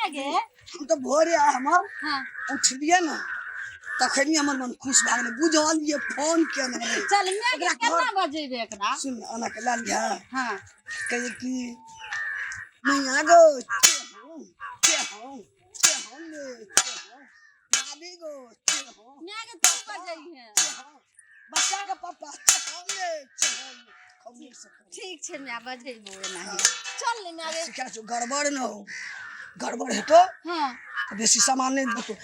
माय गे। हम तऽ भोरे आइ हमर हाँ उठलियै ने तखनी हमर मन खुश भए गेलै, बुझलियै फोन केने रहै। चल माय गे, ओकरा केना घर बजेबै एकरा? सुन ओना के लए लिहऽ। हाँ। कहियै कि मैया गो चेहौ चेहौ चेहौ ले चेहौ, दादी गो चेहौ। माय गे तू बजैहे। चेहौ बच्चा के पापा चेहौ ले चेहौ ले। खूब नीक से करू। ठीक छै माय, बजेबो एनाही। चल ने माय गे। सिखा छौ, गड़बड़ न हो, गड़बड़ हेतौ हाँ तऽ बेसी सामान नहि देतौ।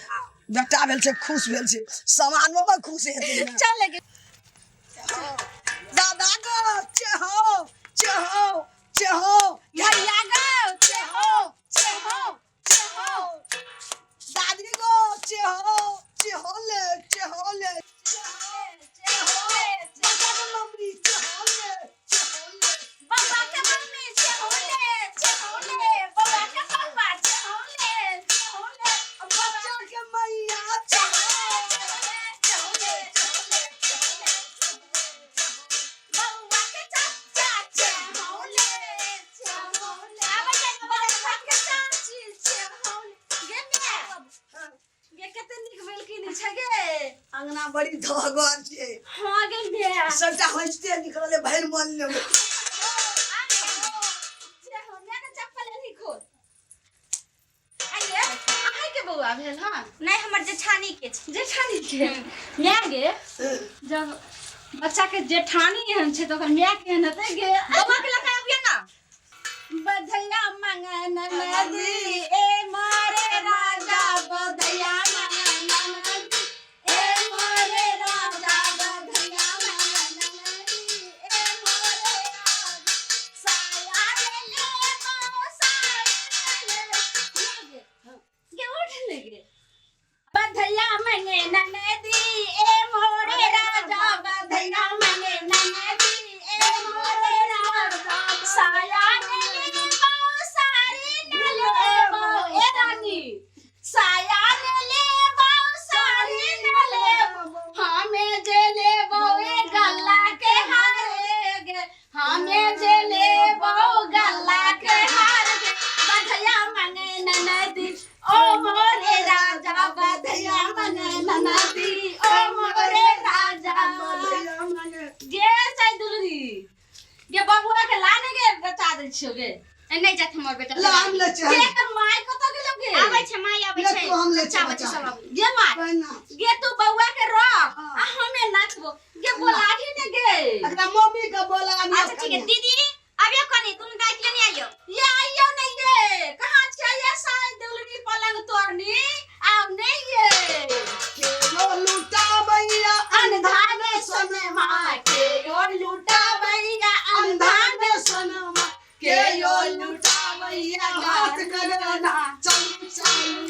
बेटा भेल छै खुश भेल छै, सामानो पर खुश हेतै ने। चल गे। दादा गो चेहो चेहो चेहो, भैया गो चेहो चेहो चेहो, दादी गो चेहो चेहो ले चेहो ले, बच्चा के मम्मी चेहो ले चेहो ले, बौआ के मम्मी चेहो ले चेहो ले, बौआ के पापा चेहो ले चेहो ले, बच्चा के मैया चेहो चेहो ले चेहो ले चेहो ले, बौआ के चाचा चेहो ले चेहो ले, आबै छै बौआ के चाची चेहो ले। गे माय गे, कते नीक भेल की नहि छै गे? अंगना बड़ी धगर छै। हाँ गे माय, सबटा हंसते निकलले भरि मन लेबै। चेहो माय के चप्पल एनी खोल। आइये अहाँ के बौआ भेल? हँ नहि, हमर जेठानी के छै। जेठानी के? माय गे, जब बच्चा के जेठानी एहन छै तऽ ओकर माय केहन हेतै गे? बौआ के लऽ कऽ अबियौ ने। बधैया मंगन नदी ए मारे राजा, बधैया मंगन नदी ए मोरे राजा, बधैया मंगन नदी ए मोरे राजा, साया ले ले मो साया ले ले गे, उठ ले गे। बधैया मंगे ननदी ए मोरे राजा, बधैया मंगे ननदी ए मोरे राजा, साया ने ले मो सारी न ले मो ए रानी, साया ने ले मो सारी न ले मो, हमें जे लेबो ए गल्ला के हारे गे, हमें जे लेबो गल्ला के हार गे, बधैया मंगे ननदी ओ मोरे राजा, बधैया मंगे ननदी ओ मोरे राजा। बधैया मने गे चाय दुलरी गे, बबुआ के लाने गे, बचा दै छियो गे। ए, नहि जात हमर बेटा। ला हम ले छै। गे के माय कतऽ गेलो गे? आबै छै माय, आबै ले छै। तू, हम ले बच्चा छै, बच्ची बच्चा। सब आबै। गे my पहिना। गे, तू बौआ के रख हाँ। आ हमे नाचबो गे, बोलाही ने गे। एकरा मम्मी के बोला। अच्छा ठीक है दीदी, अबियौ कनी, दुनू दाइ के लेने आइयौ। ये आइयो नहीं ये, कहाँ छै ये साय दुलरी पलंग तोड़नी? आव नहीं ये। के यो लुटाबैया अंधान सोनमा के, यो लुटाबैया अंधान सोनमा के, यो लुटाबैया हाथ करना, चलू चलू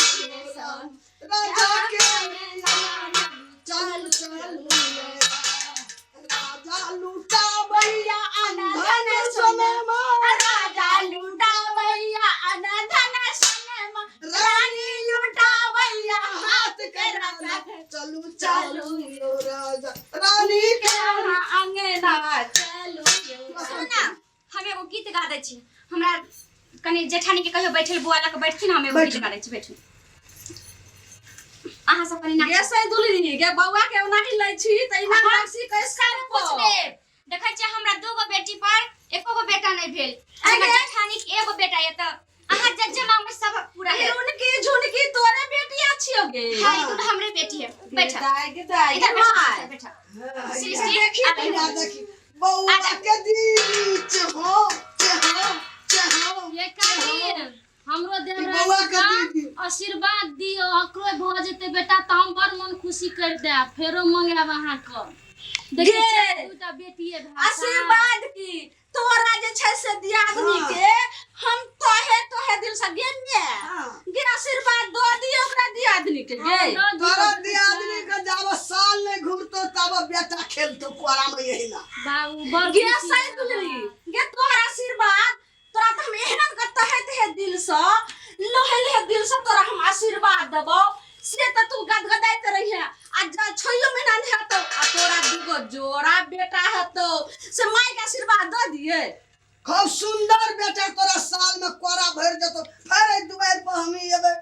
राजा के, चलू चलू राजा लुटाबैया अंधान सोनमा, राजा लुटाबैया अनधन सोनमा, रानी लुटाबैया हाथ करना, चलू चलू यो राजा रानी के अंगना चलू। सुनू ने, हम एगो गीत गा दै छी। हमरा कनी जेठानी के कहियो बैठल, बुआ लऽ के बैठथिन, हम एगो गीत गा दै छी। बैठू अहाँ सब कनी गे नाचू। से दुलरी गे, बौआ के ओनाही लै छी त इना नाची के सब पूछ लेब। देखै छियै, हमरा दू गो बेटी पर एको गो बेटा नहि भेल। हमर जेठानी के एगो बेटा यऽ, तऽ अहाँ जे जे मांगबै सब पूरा हैत। रुनकी झुनकी तोरे बेटिया छियो गे? हाँ, ई दुनू हमरे बेटी है। बैठा दाई गे, दाई इधर गे बैठा, my. बैठा देखी सृष्टि, आबै। देखी बौआ के दी चहो चहो चहो। ये काकी, हमरो ई बौआ के देवराज दीदी। आशीर्वाद दियौ, ओकरो भऽ जेतै बेटा तऽ हम बड़ मन खुशी करि देब, फेरो मंगायब अहाँके। देखै गे। छियै, दूटा बेटिए भए गेल। आशीर्वाद की, तोरा जे छै से दियादनी हाँ। के हम तोहे तोहे दिल से गे ने हाँ। गे आशीर्वाद दऽ दियौ ओकरा दियादनी के गे। दऽ दियौ। तोरा दियादनी के जाब साल नहीं घूमतो तब बेटा खेलतो कोरा में यही ना। बाबू बड़ गे खुशी सही हैत। दुलरी गे, तोहर आशीर्वाद तोरा तऽ हम एहन के तहे तहे दिल से लोहे लोहे दिल से तोरा हम आशीर्वाद देबो से तऽ तू गदगदाइत रहिहे, आ जा छयो महीना नहीं हेतौ आ तोरा दूगो जोड़ा बेटा हेतौ, से माय के आशीर्वाद दऽ दिए। खूब सुंदर बेटा तोरा साल में कोरा भर जतो, फेर एहि दुआरि पर हम एबै।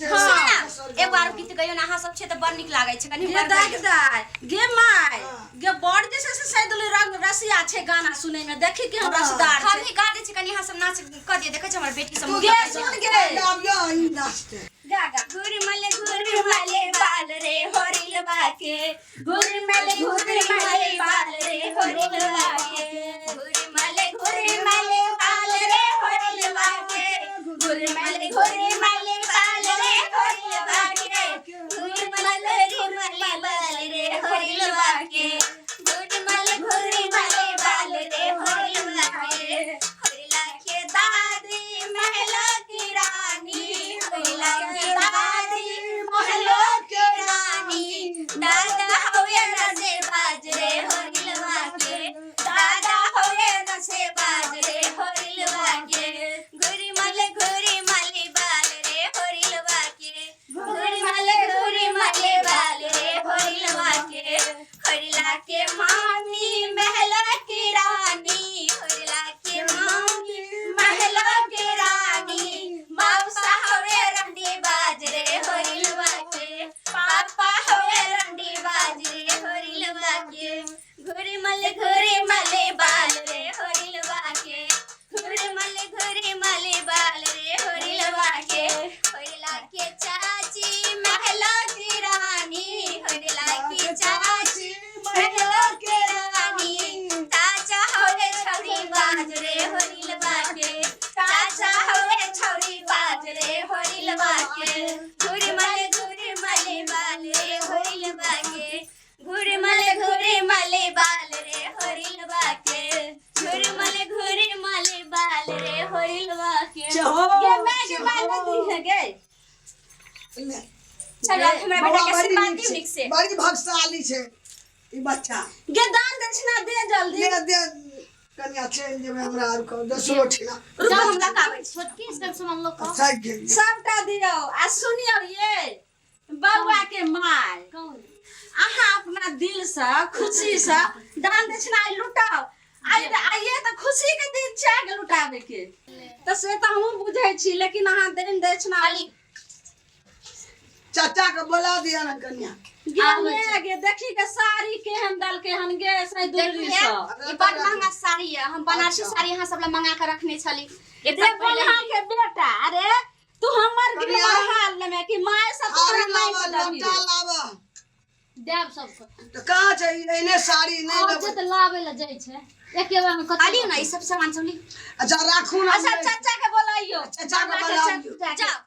छै। सुनू ना, एगो आरो गीत गइयो ना, अहाँ सब छै तऽ बड़ नीक लागै छै कनि गे बड़ देख गइयो। दाय गे my गे बड़ जे छै से सैदुली रंग रसिया छै गाना सुनै में देखी केहन रसदार हम छै। ही गा दै छी कनि, अहाँ सब नाच कऽ दियौ। देखै छी हमर बेटी सब गे सुन गे। आबियो ई नाचते। गा गा। घुरमल घुरमल बाल रे होरिलवा के, घुरमल घुरमल बाल रे होरिलवा के, घुरमल घुरमल बाल रे होरिलवा के, घुरमल घुरमल बाल रे होरिलवा के, घुरमल घुरमल बाल रे होरिलवा के, घुरमल घुरमल बाल रे होरिलवा के। होरिला के दादी महलो की रानी, होरिला के दादी महलो के रानी, दादा होवे रसे बाजरे होरिलवा के, दादा होवे रसे बाजरे होरिलवा के, घुरमल घुरमल बाल रे होरिलवा के, घुरमल घुरमल बाल रे होरिलवा के। होरिला के मामी महला की रानी, होरिला के मामी महला के रानी, मौसा हवे रंडी बाजरे होरिलवा के, पापा हवे रंडी बाजरे होरिलवा के, घुरमल घुरमल बाल रे होरिलवा के, घुरमल घुरमल बाल रे होरिलवा के। होरिला के चाची महला की रानी, होरिला के चाची महला के रानी, चाचा हवे छौरी बाजरे होरिलवा के, चाचा हवे छौरी बाजरे होरिलवा के, घुरमल घुरमल बाल रे होरिलवा के, घुरमल घुरमल बाल रे होरिलवा के, घुरमल घुरमल बाल रे होरिलवा के। चहो। गे my गे my नदी है गे। ले। चलो हमरा बेटा बौआ के बड़ी आशीर्वाद नीक दियौ छै। नीक से। बड़ी भगशाली छै ई बच्चा। गे दान दक्षिणा दे जल्दी। दे दे कनिया, चलि जेबै हमरा आर के दोसरो ठिना। रुको, हम लगाबै छी। छोटकी सब सामान लोग अच्छा गेल। सबटा दियौ आ सुनियौ ये बौआ के my, कौन अहाँ अपना दिल से खुशी से दान दक्षिणा आइ लुटाउ। आइ आइए तऽ खुशी के दिन छै आगे लुटाबे के, तऽ से तऽ हमहूँ बुझै छी, लेकिन अहाँ दान दक्षिणा खाली चाचा के बोला दिया ना कनिया। गे आबै गे गे देखी के साड़ी केहन देलकै हन गे सैदुली देखिए सब। ई बड़ महंगा साड़ी है, हम बनारसी अच्छा। साड़ी अहाँ सब ला मंगा के रखने छली एक रे साल पहिले। बोलहा के बेटा, अरे तू हमर कनिया। गिरवा हाल में कि my सब थारी तोरा माय लाबा, के दबी लोटा रे। लाबा। देब सबके। तऽ कहाँ छै ई? एहने साड़ी नहि और लेबै। जे तऽ लाबै लए जाइ छै एके बार में कते। लियौ ना ई सब सामान सब लियौ। अच्छा राखू ना। अच्छा चाचा के बोलाइयो। चाचा के बाबा बोलाइयो। चाचा के। जाओ।